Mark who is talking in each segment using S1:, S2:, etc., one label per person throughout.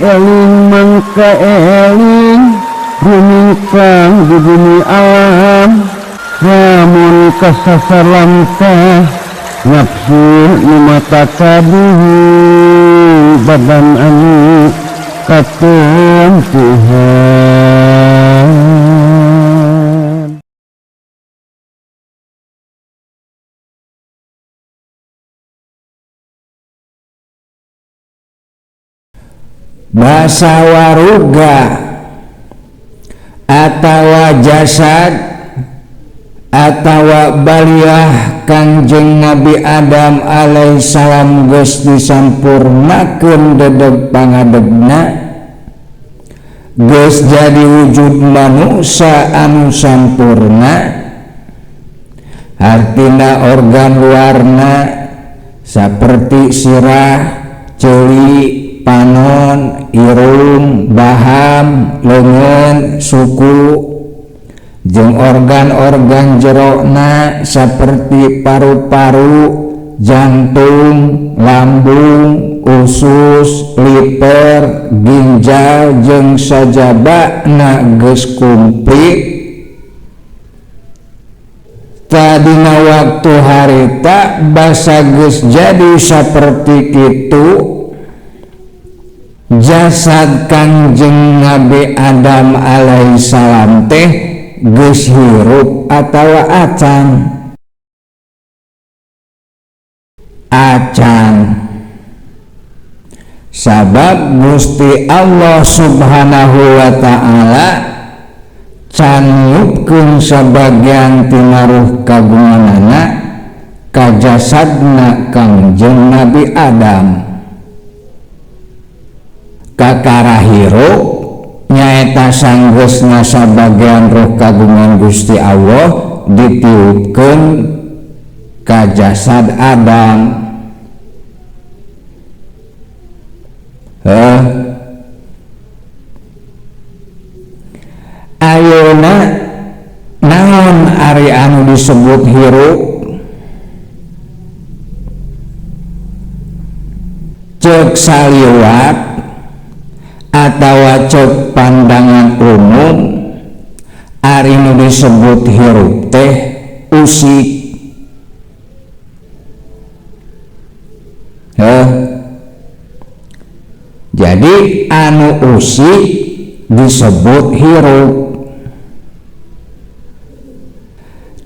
S1: Eling mangka eling rumingkang di bumi alam lamun kasasar lamtah nafsu nu mata kaduhu badan anu katempuhan.
S2: Basa waruga atawa jasad atawa baliah Kangjeng Nabi Adam alaihissalam geus disampurnakeun dedeg pangadegna geus jadi wujud manusia anu sampurna, hartina organ luarna saperti sirah, ceuli, panon, irung, baham, leungeun, suku, jeung organ-organ jerona seperti paru-paru, jantung, lambung, usus, liver, ginjal, jeung sajabana geus komplit. Tadina waktu harita basa geus jadi saperti kitu. Jasad Kangjeng Nabi Adam alaihissalam teh geus hirup atawa acan? Acan. Sabab Gusti Allah Subhanahu wa ta'ala can niupkeun sabagian tina ruh kagunganana ka jasadna Kangjeng Nabi Adam. Kakara hirup nyaeta sanggeusna sabagian roh kagungan Gusti Allah ditiupkeun ka jasad Adam. Heh. Ayeuna naon ari anu disebut hirup? Ceuk saliwat atawa cek pandangan umum ari nu disebut hirup teh usik. Heh. Jadi anu usik disebut hirup.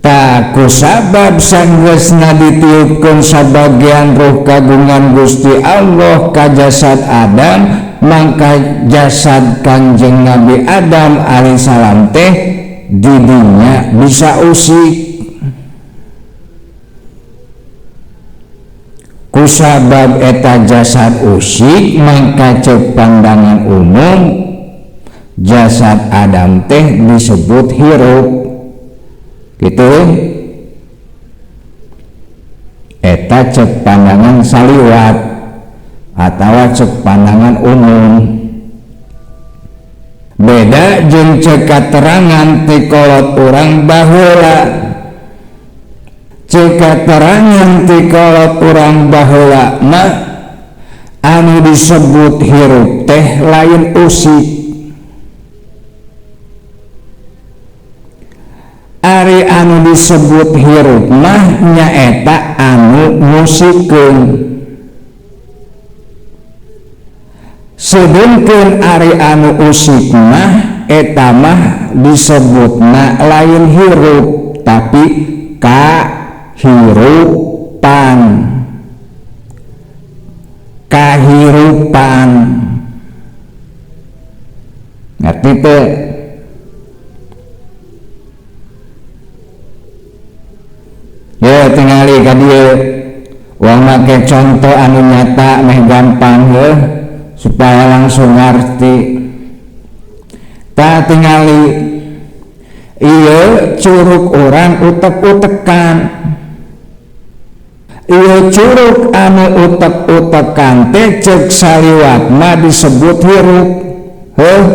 S2: Tak kusabab sanggeusna ditiupkeun sabagian ruh kagungan Gusti Allah ka jasad Adam, mangka jasad Kangjeng Nabi Adam alaihissalam teh di dunya bisa usik. Kusabab eta jasad usik, mangka ceuk pandangan umum jasad Adam teh disebut hirup. Gitu. Eta ceuk pandangan saliwat atawa ceuk pandangan umum. Beda jeung ceuk katerangan ti kolot urang baheula. Ceuk katerangan ti kolot urang baheula mah anu disebut hirup teh lain usik. Ari anu disebut hirup mah nyaeta anu musikeun. Sedengkeun ari anu usik mah eta mah disebutna lain hirup tapi kahirupan. Kahirupan. Ngerti teu? Ya tingali ka dieu. Urang make contoh anu nyata meh gampang heuh supaya langsung ngerti. Ta tingali ieu curug urang utek-utekan. Ieu curug anu utek-utekan teh ceuk saliwat mah disebut hirup. Heuh.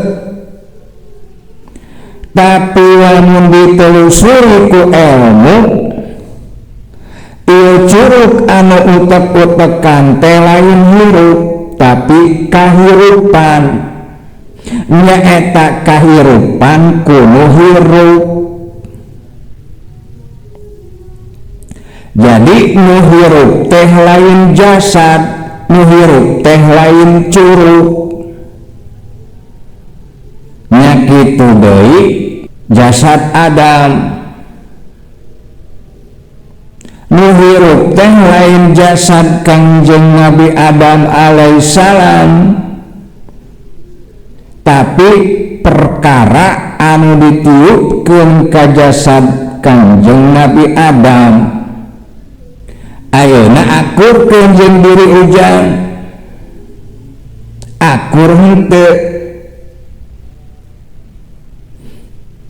S2: Tapi lamun ditelusuri ku ilmu, ieu curug anu utek-utekan teh lain hirup tapi kahirupan. Nyaeta kahirupan kuno hirup. Jadi nu hirup teh lain jasad, nu hirup teh lain curug. Nya kitu deui jasad Adam. Nu hirup teh lain jasad Kangjeng Nabi Adam alaihissalam, tapi perkara anu ditiupkeun ka jasad Kangjeng Nabi Adam. Ayeuna akurkeun jeung diri ujang, akur henteu?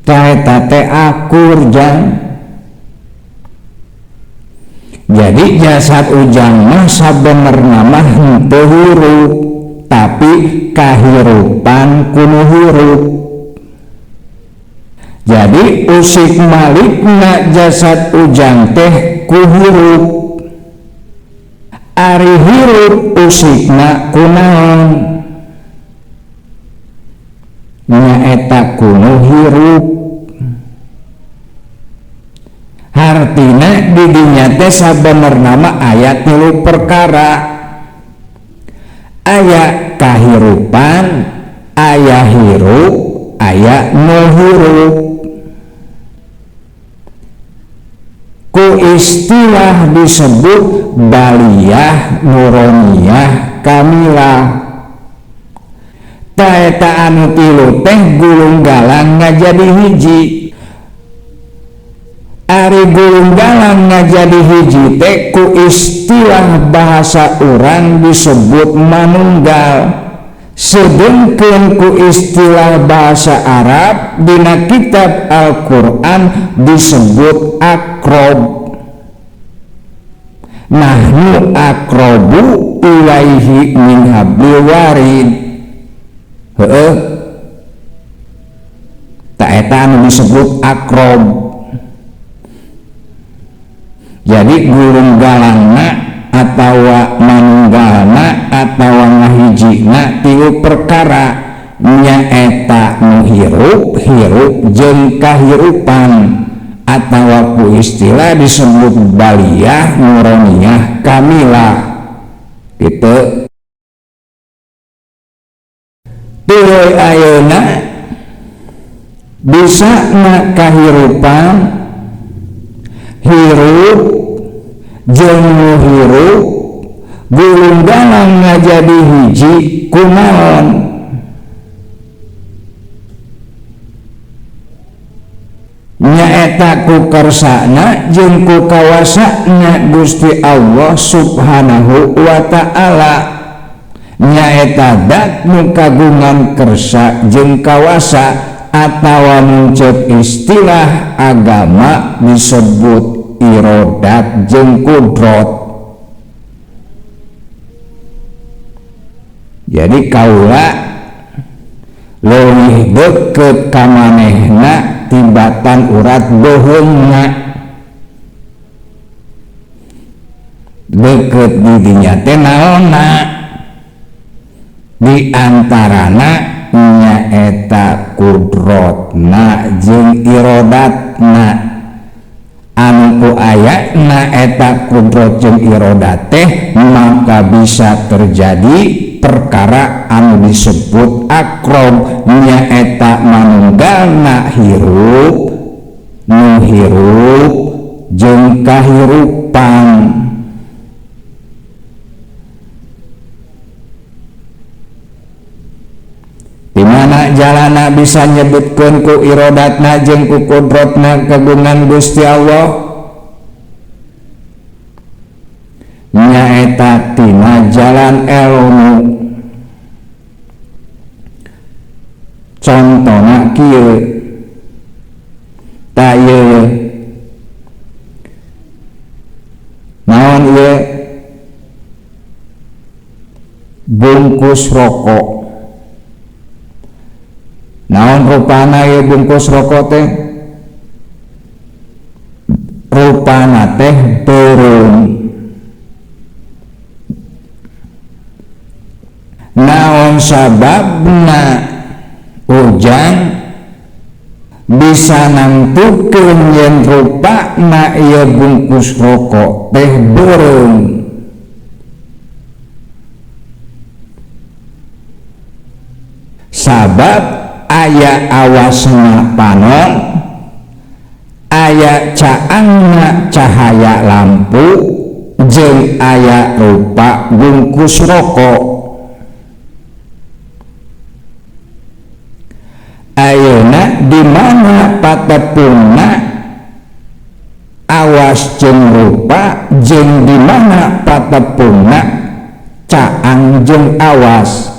S2: Eta teh akur jang. Jadi jasad ujang mah sabenerna mah henteu hirup, tapi kahirupan kuno hirup. Jadi usik malikna jasad ujang teh ku hirup. Ari hirup usikna ku naon? Nyaeta kuno hirup. Hartina di dinya teh sabenerna mah aya tilu perkara. Aya kahirupan, aya hirup, aya nu hirup. Ku istilah disebut baliyah, nuroniyah, kamilah. Ta eta anu tilu teh gulung galang ngajadi hiji. Ari gulung galang ngajadi hiji teh ku istilah bahasa urang disebut manunggal. Sedengkeun ku istilah bahasa Arab dina kitab Al-Qur'an disebut akrob. Nahnu akrobu ilaihi min hablil warid. Heueuh. Ta eta anu disebut akrob. Jadi gulung galangna atawa manunggalna atawa ngahijina tilu perkara, nyaeta nu hirup, hirup jeung kahirupan, atawa ku istilah disebut baliyah, nuroniyah, kamilah. Gitu. Tuluy ayeuna bisa na kahirupan hirup jeung nu hirup gulung galang ngajadi hiji kunaon? Nyaeta ku kersana jeung ku kawasana Gusti Allah Subhanahu wa ta'ala. Nyaeta dat nu kagungan kersa jeung kawasa, atawa muncul istilah agama disebut irodat jeung kudrot. Jadi kaula leuwih deukeut ka manehna tibatan urat beuheungna. Deukeut di dinya teh naonna? Di antarana nyaeta kudrotna jeung irodatna. Anu ku ayana eta kudrot jeung irodat teh maka bisa terjadi perkara anu disebut akrob, nyaeta manunggalna hirup, nu hirup jeung kahirupan. Di mana jalana bisa nyebutkeun ku irodatna jeung ku kudrotna kagungan Gusti Allah? Nyaeta tina jalan ilmu. Contona kieu, ta ieu naon ieu? Bungkus rokok. Naon rupana ieu bungkus rokok teh? Rupana teh beureum. Sababna Ujang bisa nangtukeun yen rupana ieu bungkus rokok teh beureum. Sabab aya awasna panon, aya caangna cahaya lampu, jeung aya rupa bungkus rokok. Ayeuna di mana patepungna awas jeung rupa, jeung di mana patepungna caang jeung awas.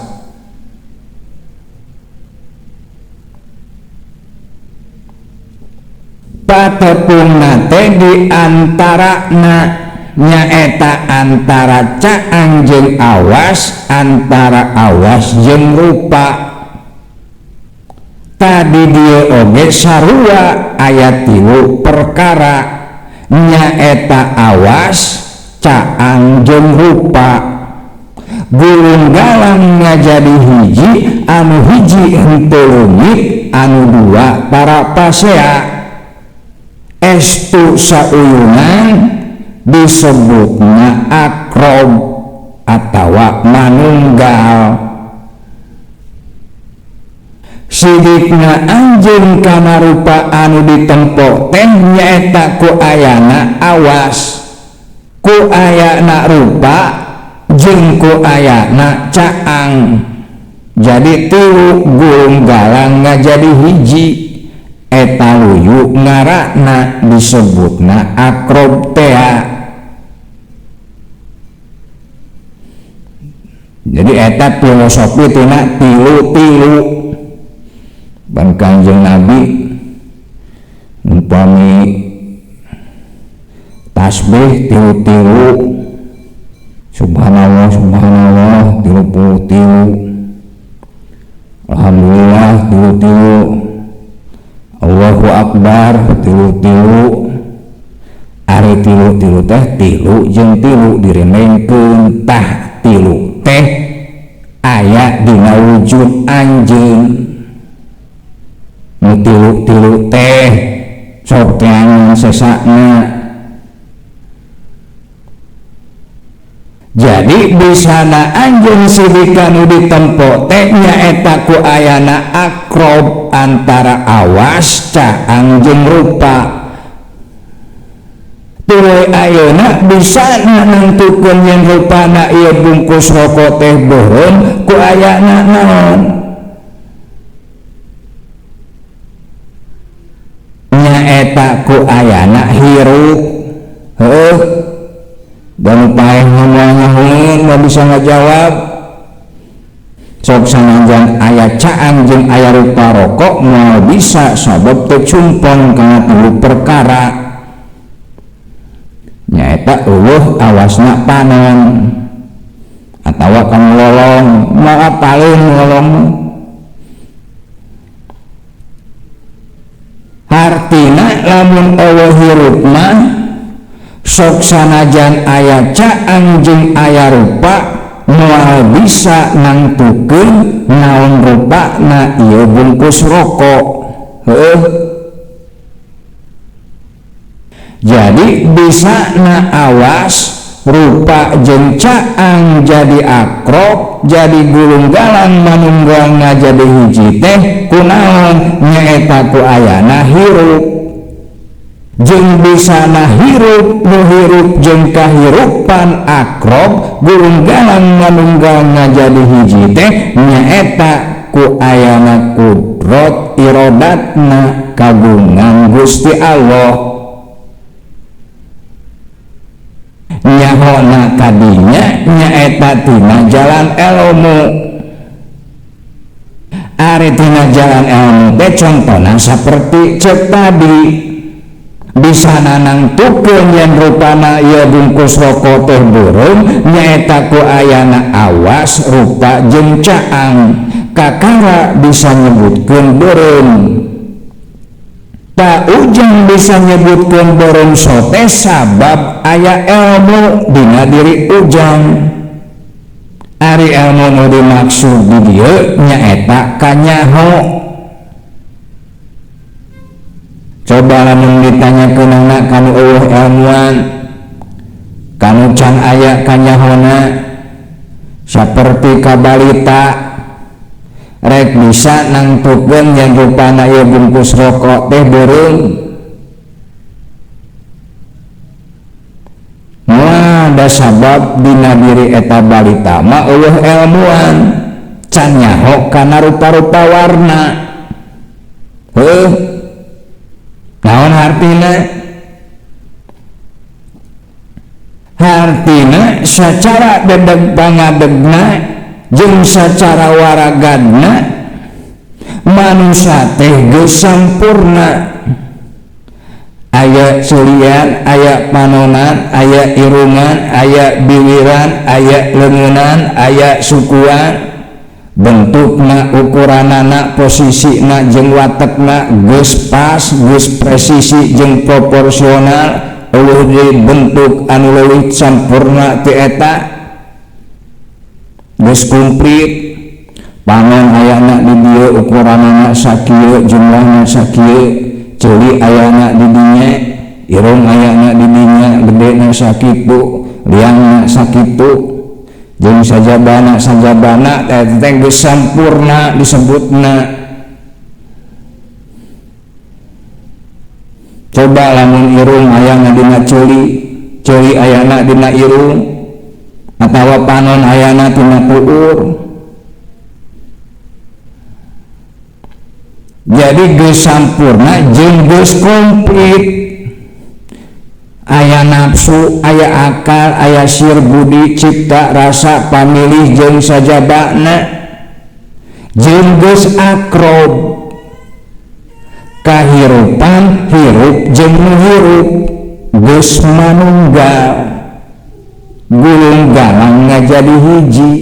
S2: Patepungna teh di antarana nyaeta antara caang jeung awas, antara awas jeung rupa. Tadi dia oge sarua aya tilu perkara nyaeta awas, caang jeung rupa. Gulung galang ngajadi hiji, anu hiji henteu leungit, anu dua para pasea. Estu sauyunan disebutna akrob atawa manunggal. Sidikna anjeun kana rupa anu ditempo teh nyaeta ku ayana awas, ku ayana rupa, jeung ku ayana caang. Jadi tilu gulung galang ngajadi hiji. Eta luyu ngaranna disebutna akrob tea. Jadi eta filosofi tina tilu-tilu. Ban Kangjeng Nabi umpami tasbih tilu-tilu, subhanallah subhanallah 33, alhamdulillah 33, Allahu akbar 33. Ari tilu-tilu teh tilu jeung tilu diremengkeun, tah tilu teh aya dina wujud anjeun. Nu tilu-tilu teh sok teangan sesakna. Jadi bisana anjeun sidika nu ditempo teh nyaeta ku ayana akrob antara awas caang jeung rupa. Tuluy ayeuna bisa nangtukeun yen rupana ieu bungkus rokok teh beureum ku ayana naon? Nyaeta ku ayana hirup. Heuh. Dan paeh ngomong nggak bisa ngajawab. Sok sanajan aya caang jeung aya rupa rokok moal bisa sabab teu cumpong kana tilu perkara. Nyaeta eueuh awasna panon atawa kana lolong, moal apaleun lolong. Hartina lamun eueuh hirup mah sok sanajan aya caang jeung aya rupa moal bisa nangtukeun naon rupana ieu bungkus rokok. Heuh. Jadi bisa na awas rupa jeung caang jadi akrob, jadi gulung galang manunggal ngajadi hiji teh kunaon nyaeta ku ayana hirup. Jeung bisa na hirup nu hirup jeung kahirupan akrob gulung galang manunggal ngajadi hiji teh nyaeta ku ayana kudrot irodatna kagungan Gusti Allah. Nyahona kadinya nyaeta tina jalan ilmu. Ari tina jalan ilmu teh contona saperti cek tadi bisa nangtukeun yen rupana ieu bungkus rokok teh beureum nyaeta ku ayana awas rupa jeung caang. Kakara bisa nyebutkeun beureum. Tak ujang bisa nyebutkeun beureum sote sabab aya ilmu dina diri ujang. Ari ilmu nu dimaksud di dieu nyaeta kanyaho. Coba lamun ditanyakeunana kanu eueuh ilmuan, kanu can aya kanyahona, saperti kabalita rek bisa nangtukeun yen rupana ieu bungkus rokok teh beureum. Moal da sabab dina diri eta balita mah eueuh ilmuan, can nyaho kana rupa-rupa warna. Heuh, naon hartina? Hartina secara dedeg pangadegna jeung secara waragadna manusia teh geus sampurna. Aya ceulian, aya panonan, aya irungan, aya biwiran, aya leungeunnan, aya sukuan. Bentukna, ukuranana, posisina jeung watekna geus pas, geus presisi jeung proporsional. Eueuh deui bentuk anu leuwih sampurna ti eta, geus komplit. Panon ayana di dieu ukuranana sakieu, jumlahna sakieu, ceuli ayana di dinya, irung ayana di dinya, gedena sakitu, liangna sakitu, jeung sajabana sajabana eta teh geus sampurna disebutna. Coba lamun irung ayana dina ceuli, ceuli ayana dina irung, atawa panon ayana tina tuur. Jadi geus sampurna jeung geus komplit. Aya nafsu, aya akal, aya sir budi, cipta, rasa, pamilih jeung sajabana, jeung geus akrob kahirupan hirup jeung nu hirup, geus manunggal gulung galang ngajadi hiji.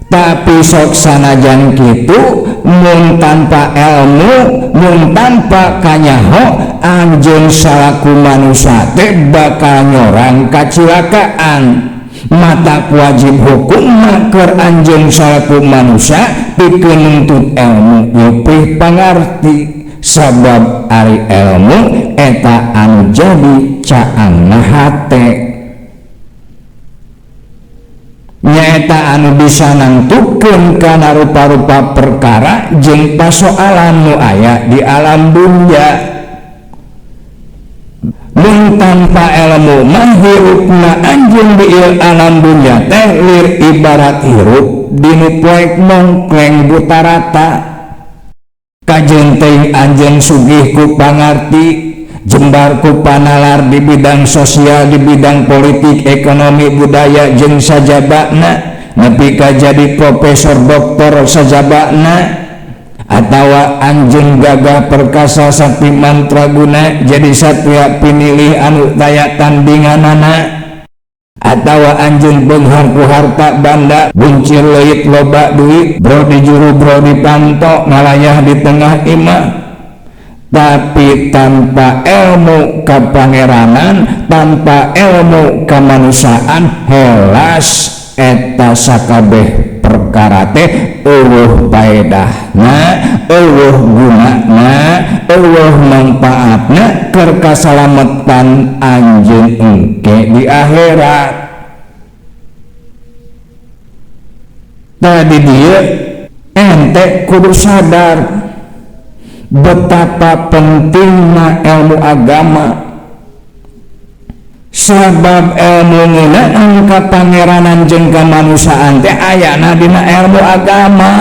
S2: Tapi sok sanajan kitu mun tanpa ilmu, mun tanpa kanyaho, anjeun salaku manusia teh bakal nyorang kacilakaan. Mata wajib hukum keur anjeun salaku manusia pikeun nuntut ilmu leuwih pangarti, sabab ari ilmu eta anu jadi caangna hate, nyaeta anu bisa nangtukeun kana rupa-rupa perkara jeung pasoalan nu aya di alam dunya. Mun tanpa ilmu mah hirupna anjeun di alam dunya teh lir ibarat hirup dinu poek mongkleng buta rata. Kajeun teuing anjeun sugih ku pangarti, jembar ku panalar di bidang sosial, di bidang politik, ekonomi, budaya jeung sajabana, nepi ka jadi profesor doktor sajabana, atawa anjeun gagah perkasa sakti mantraguna jadi satria pinilih anu taya tandinganana, atawa anjeun beunghar ku harta banda, buncir leuit loba duit, bro di juru bro di panto, ngalayah di tengah imah. Tapi tanpa ilmu kapangeranan, tanpa ilmu kemanusiaan, helas eta sakabeh perkara teh eueuh paedahna, eueuh gunana, eueuh manfaatna keur kasalametan anjeun engke di akhirat. Tadi dieu ente kudu sadar betapa pentingna ilmu agama. Sabab ilmu ngeunaan kapangeranan jeung kamanusiaan teh ayana dina ilmu agama,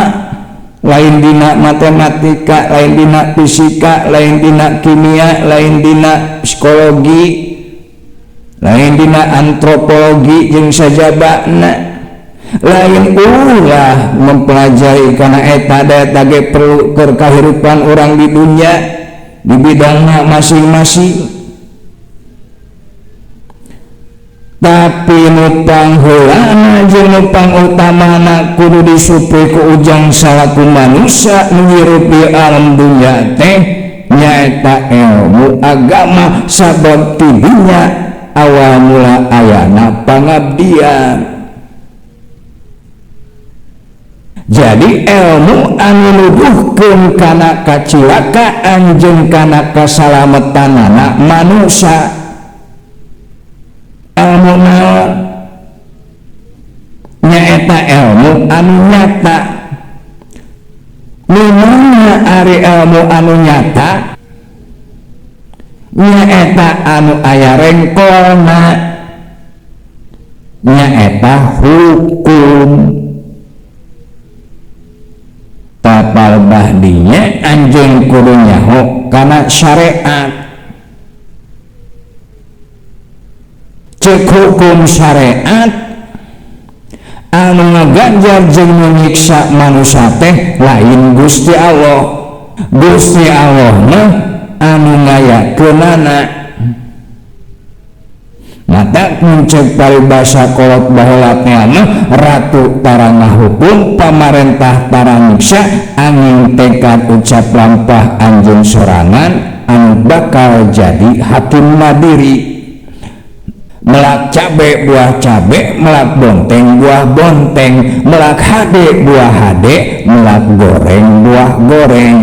S2: lain dina matematika, lain dina fisika, lain dina kimia, lain dina psikologi, lain dina antropologi jeung sajabana. Lain ulah mempelajari kana eta da eta ge perlu keur kahirupan urang di dunya di bidangna masing-masing. Tapi nu pangheulana jeung nu pangutamana kudu disupi ku ujang salaku manusia nu hirup di alam dunya teh nyaeta ilmu agama, sabab ti dinya awal mula ayana pangabdian. Jadi ilmu anu nuduhkeun kana kacilakaan jeung kana kasalametanana manusia. Ilmu naon? Nyaeta ilmu anu nyata. Nu mana ari ilmu anu nyata? Nyaeta anu aya rengkolna, nyaeta hukum. Tapal bahdinya anjeun kudu nyaho kana syariat. Cek hukum syariat anu ngaganjar jeung nyiksa manusia teh lain Gusti Allah. Gusti Allah mah anu ngayakeunana. Mata muncul paribasa kolot baheula teh mah ratu tara ngahukum, pamarentah tara nyiksa, angin tekad ucap lampah anjeun sorangan anu bakal jadi hakim nadiri. Melak cabe buah cabe, melak bonteng buah bonteng, melak hade buah hade, melak goreng buah goreng.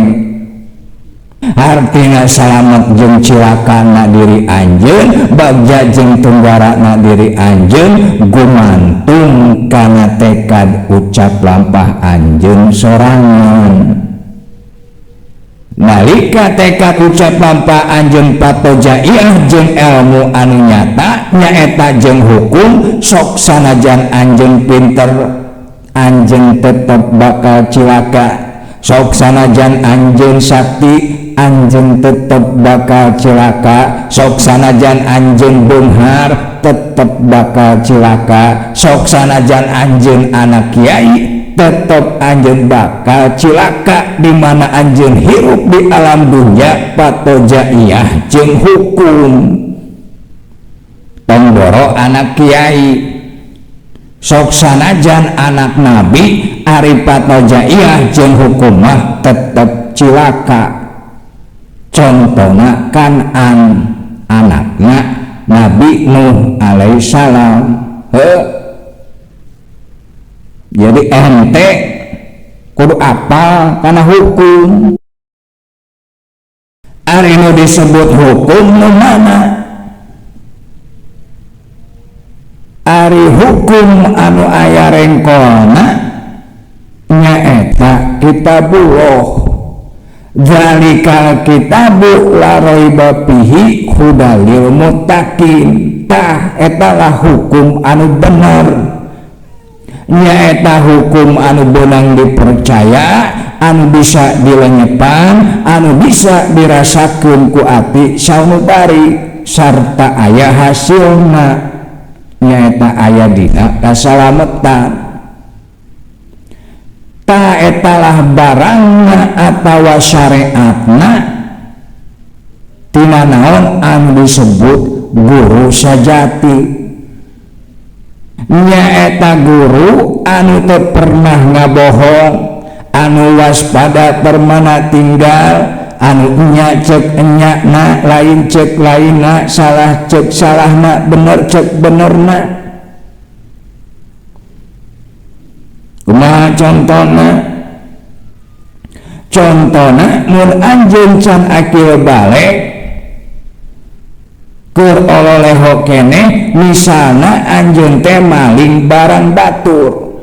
S2: Artinya salamet jeung cilakana diri anjeun, bagja jeung tunggarana diri anjeun, gumantung kana tekad ucap lampah anjeun sorangan. Nalika tekad ucap lampah anjeun patojaiah jeung ilmu anu nyata nyaeta jeung hukum, sok sanajan anjeun pinter anjeun tetep bakal cilaka, sok sanajan anjeun sakti anjeun tetep bakal cilaka, sok sanajan anjeun beunghar tetep bakal cilaka, sok sanajan anjeun anak kiai tetep anjeun bakal cilaka. Di mana anjeun hirup di alam dunia patojaiyah jeung hukum. Tong boro anak kiai, sok sanajan anak nabi ari patojaiyah jeung hukum mah tetep cilaka. Contohna Kanan anakna Nabi Nuh alaihissalam. Jadi ente kudu apal kana hukum. Ari nu disebut hukum nu mana? Ari hukum anu aya rengkolna nyaeta kitabullah. Zalikal kitabu la raiba fihi hudalil muttaqin. Tah etalah hukum anu bener, nyaeta hukum anu benang dipercaya, anu bisa dilenyepan, anu bisa dirasakeun ku ati saunubari sarta aya hasilna, nyaeta aya dina kasalametan. Ta etalah barangna atawa syariatna tina naon anu disebut guru sajati. Nyaeta guru anu teu pernah ngabohong, anu waspada permana tinggal, anu nya cek enyakna, lain cek lainna, salah cek salahna, bener cek benerna. Kumaha contona? Contona mun anjeun can akil balik keur ololeho keneh, misalna anjeun teh maling barang batur.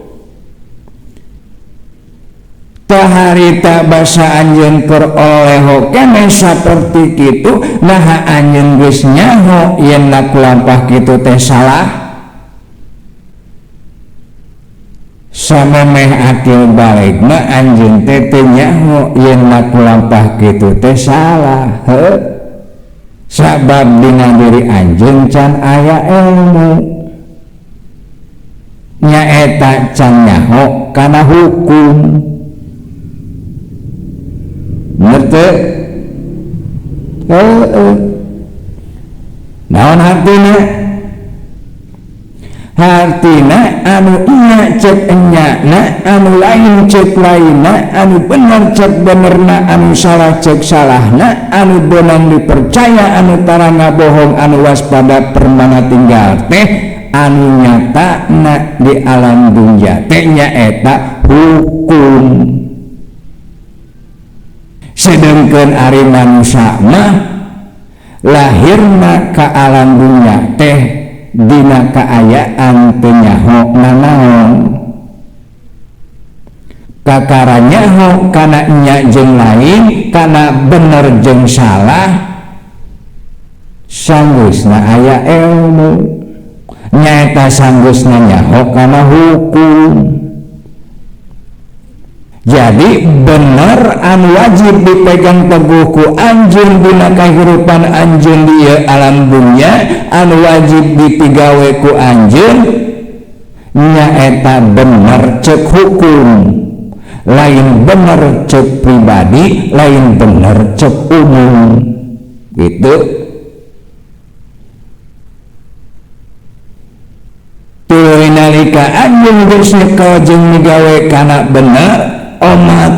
S2: Tah harita basa anjeun keur ololeho keneh saperti kitu, naha anjeun geus nyaho yen laku lampah kitu teh salah. Samemeh akil balik mah anjeun teh teu nyaho yen laku lampah kitu teh salah. Heuh. Sabab dina diri anjeun can aya ilmu, nyaeta can nyaho kana hukum. Ngerti? Heeh. Naon artina? Hartina anu nya cek enyakna, anu lain cek lainna, anu bener cek benerna, anu salah cek salahna, anu benang dipercaya, anu tara ngabohong, anu waspada permana tinggal teh, anu nyatana di alam dunia teh nyaeta hukum. Sedengkeun ari manusia mah lahirna ka alam dunya teh dina kaayaan teu nyaho nanaon. Kakara nyaho kana nya jeung lain, kana bener jeung salah, sanggeusna aya ilmu, nyaeta sanggeusna nyaho kana hukum. Jadi bener anu wajib dipegang teguh ku anjeun dina kahirupan anjeun di ieu alam dunya, anu wajib dipigawe ku anjeun nyaeta bener cek hukum, lain bener cek pribadi, lain bener cek umum gitu. Tuluy nalika anjeun geus nyekel jeung migawe kana bener, omat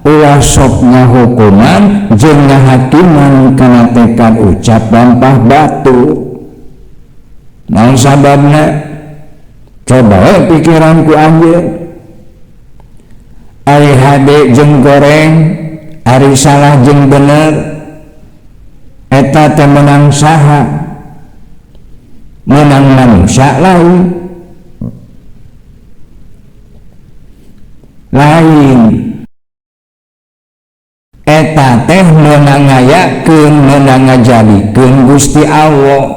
S2: ulah sok ngahukuman jeung ngahakiman kana tekad ucap lampah batu. Naon sababna? Coba we pikiran ku anjeun. Ari hade jeung goreng, ari salah jeung bener, eta teh menang saha? Menang manusia lain. Lain eta teh meunang ngayakeun, meunang ngajadikeun Gusti Allah.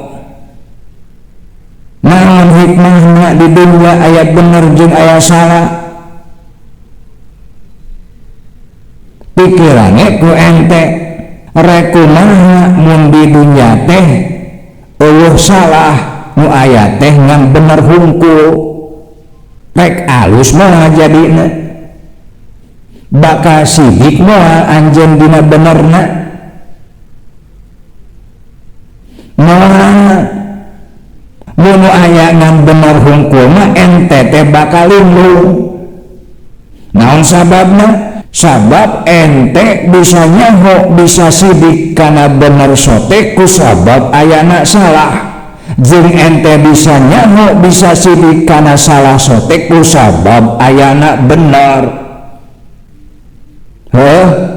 S2: Naon hikmahna di dunya aya bener jeung aya salah? Pikirannya ku ente rek kumaha mun di dunya teh eueuh salah, nu aya teh ngan bener hungkul, rek alus moal jadina, bakal sidik moal anjeun dina benerna. Moal mun aya ngan bener hungkul mah ente teh bakal lindung. Naon sababna? Sabab ente bisa nyaho, bisa sidik kana bener sote ku sabab ayana salah. Jeung ente bisa nyaho, bisa sidik kana salah sote ku sabab ayana bener. Heuh,